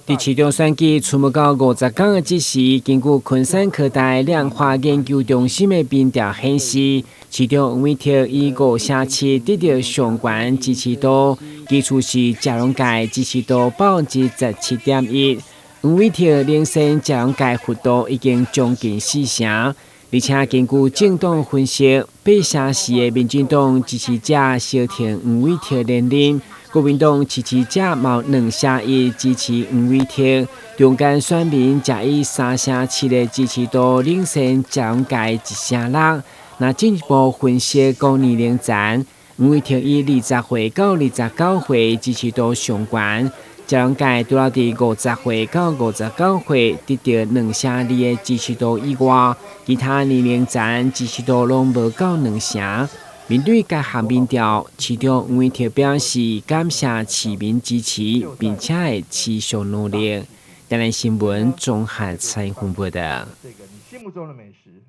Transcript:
佇市長選舉出無到50工的這時，根據昆山科大量化研究中心的民調顯示，市長黃偉哲以5成7得著上懸支持度，其次是食農界支持度17.1%。黃偉哲領先食農界幅度已經將近4成，而且根據政黨分析，8成4的民進黨支持者相挺黃偉哲連任。國民黨支持者嘛2成1支持黃偉哲，中間選民則以3成7的支持度領先食農界1成6。若進一步分析各年齡層，黃偉哲以20歲到29歲支持度上懸，食農界除了佇50歲到59歲得著2成2的支持度以外，其他年齡層支持度攏無夠2成。面對該項民調，市長黃偉哲表示感謝市民支持，並且會持續努力。台南新聞綜合採訪報導。這個你心目中的美食。